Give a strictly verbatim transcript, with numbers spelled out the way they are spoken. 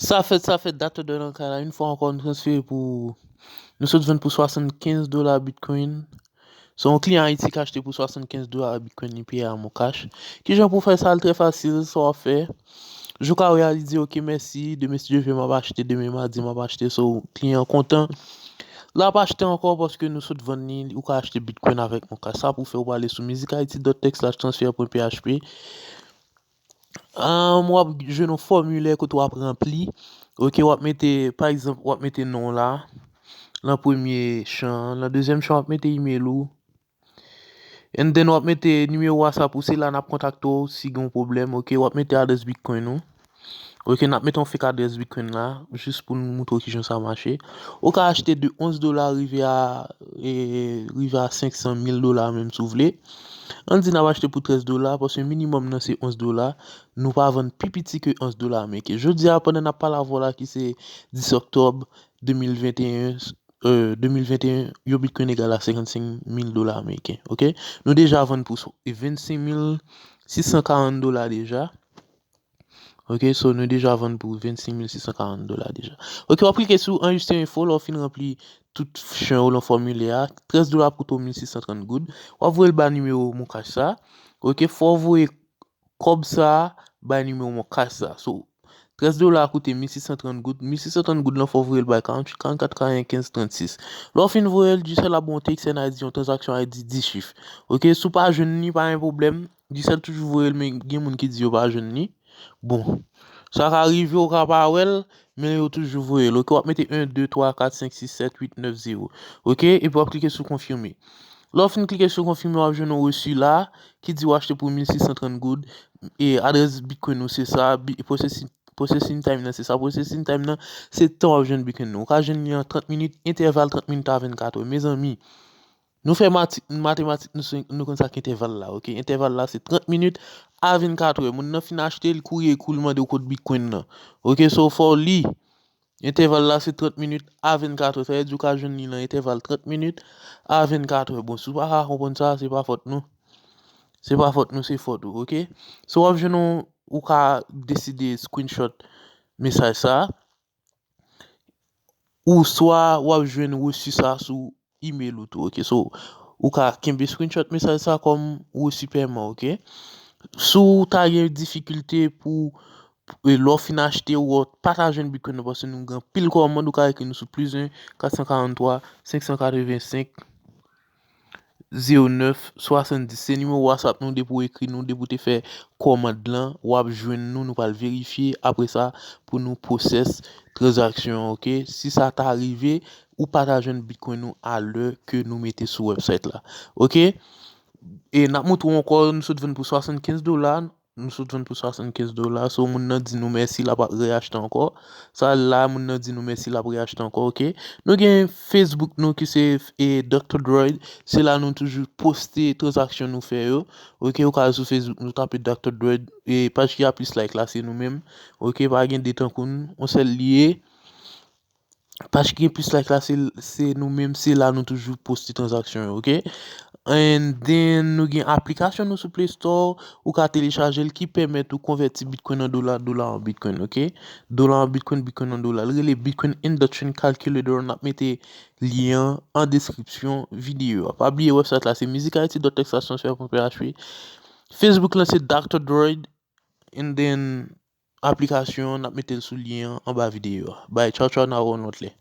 Sa fèt, sa fèt, Doctor Dre nan kay la. Yon fwa ankò, nou transfere pou, nou sot vann pou swasannkenz dola Bitcoin. So, yon kliyan Ayiti k achte pou swasannkenz dola Bitcoin, li peye a Moncash. Kijan pou fè sa? L trè fasil, sa w ap fè. Jou ka wè a, li di, "Ok, mèsi, demen, si Dye vle, m ap achte, demen madi, m ap achte." So, kliyan kontan. L ap achte ankò paske nou sot vann li, ou ka achte Bitcoin avèk Moncash. Sa pou fè, ou prale sou music Haiti dot tech slash transfer pwen P H P. Um, w ap jwenn yon fòmilè kote w ap ranpli. Ok, w ap mete, pa egzanp, w ap mete non w la, nan premye chan an. Nan dezyèm chan, w ap mete email ou. And then, w ap mete nimewo WhatsApp ou, se la n ap kontakte w si gen yon pwoblèm. Ok, w ap mete adrès Bitcoin ou. Ok, n ap mete yon fake adrès Bitcoin la, jis pou nou moutre w kijan sa mache. Ou ka achte de onz dola rive a, e, rive a senk san mil dola menm si w vle. Ann di n ap achte pou trèz dola, paske minimòm nan se onz dola. Nou pa vann pi piti ke onz dola ameriken. Jodi a, pandan n ap pale avè w la ki se dis òktòb de mil venteyen, euh, de mil venteyen, yon Bitcoin egal a senkannsenk mil dola ameriken. Ok? Nou deja vann pou so-, vennsenk mil sis san karant dola deja. Ok, so nou deja vann pou vennsenk mil sis san karant dola deja. Ok, w ap klike sou anrejistre enfo, lè w fin ranpli tout chan yo nan fòmilè a, trèz dola ap koute w mil sis san trant goud. W ap voye l bay nimewo Moncash sa. Ok, fò w voye kòb sa bay nimewo Moncash sa. So, trèz dola koute mil sis san trant goud. Mil sis san trant goud lan fò w voye l bay karanntuit karannkat katrevennkenz trannsis. Lè w fin voye l, Digicel ap ba w yon T X N I D, yon tranzaksyon I D dis chif. Ok, si w pa jwenn li, pa gen pwoblèm. Digicel toujou voye l, men gen moun ki di yo pa jwenn li. Bon, sa ka rive, ou ka pa wè l, men yo toujou voye l. Ok, w ap mete en, de, twa, kat, senk, sis, sèt, uit, nèf, zewo. Ok, epi w ap klike sou konfime. Lè w fin klike sou konfime, w ap jwenn yon resi la ki di w achte pou mil sis san trant goud. E adrès Bitcoin ou se sa, bi-, processing, processing time nan se sa. Processing time nan, se tan w ap jwenn Bitcoin nan. Ou ka jwenn li an trant minit, entèval trant minit a vennkat è. Mezanmi, nou fè mati-, matematik, nou, se, nou konn sa k entèval la, ok? Entèval la se trant minit a vennkat è. Moun nan fin achte, l kouri ekou, l mande w kot Bitcoin nan. Ok, so fò w li. Entèval la se trant minit a vennkat è. Sa vle di w ka jwenn li nan entèval trant minit a vennkat è. Bon, si w pa ka konprann sa, se pa fòt nou. Se pa fòt nou, se fòt ou, ok? So w ap jwenn yon, ou ka deside screenshot mesaj sa. Ou swa w ap jwenn resi sa sou email ou tou, ok? So, ou ka kenbe screenshot mesaj sa kòm resi pèman, ok? Si w ta gen difikilte pou, e, lè w fin achte, ou pa ta jwenn Bitcoin nan, paske nou gen anpil kòmand, ou ka ekri nou sou plis en, kat san karanntwa, senk san katrevensenk, zewo nèf swasanndis. Se nimewo WhatsApp nou, depi w ekri nou, depi w te fè kòmand lan, w ap jwenn nou, nou pral verifye apre sa pou nou pwosès tranzaksyon an, ok? Si sa ta rive, ou pa ta jwenn Bitcoin nou a lè ke nou mete sou website la. Ok? E n ap montre w ankò, nou sot vann pou swasannkenz dola, nou sot vann pou swasannkenz dola. So, moun nan di nou mèsi, l ap reyachte ankò. Sa la, moun nan di nou mèsi, l ap reyachte ankò, ok? Nou gen Facebook nou ki se, e, Doctor Droid. Se la nou toujou poste tranzaksyon nou fè yo. Ok, ou ka al sou Facebook nou, tape Doctor Droid. E paj ki a plis like la, se nou menm. Ok, pa gen de tankou n, yon sèl li ye. Paj ki gen plis like la, se, se nou menm, se la nou toujou poste tranzaksyon yo, ok? And then, nou gen aplikasyon nou sou Play Store, ou ka telechaje l, ki pèmèt ou konvèti Bitcoin an dola, dola an Bitcoin, ok? Dola an Bitcoin, Bitcoin an dola. L rele Bitcoin Induction Calculator, n ap mete lyen an an deskripsyon videyo a. Pa bliye website la, se music I T dot texas transfer pwen P H P. Facebook lan, se Doctor Droid, and then aplikasyon an, n ap mete l sou lyen an anba videyo a. Bye, tchaw, tchaw, n a wè w yon lòt lè.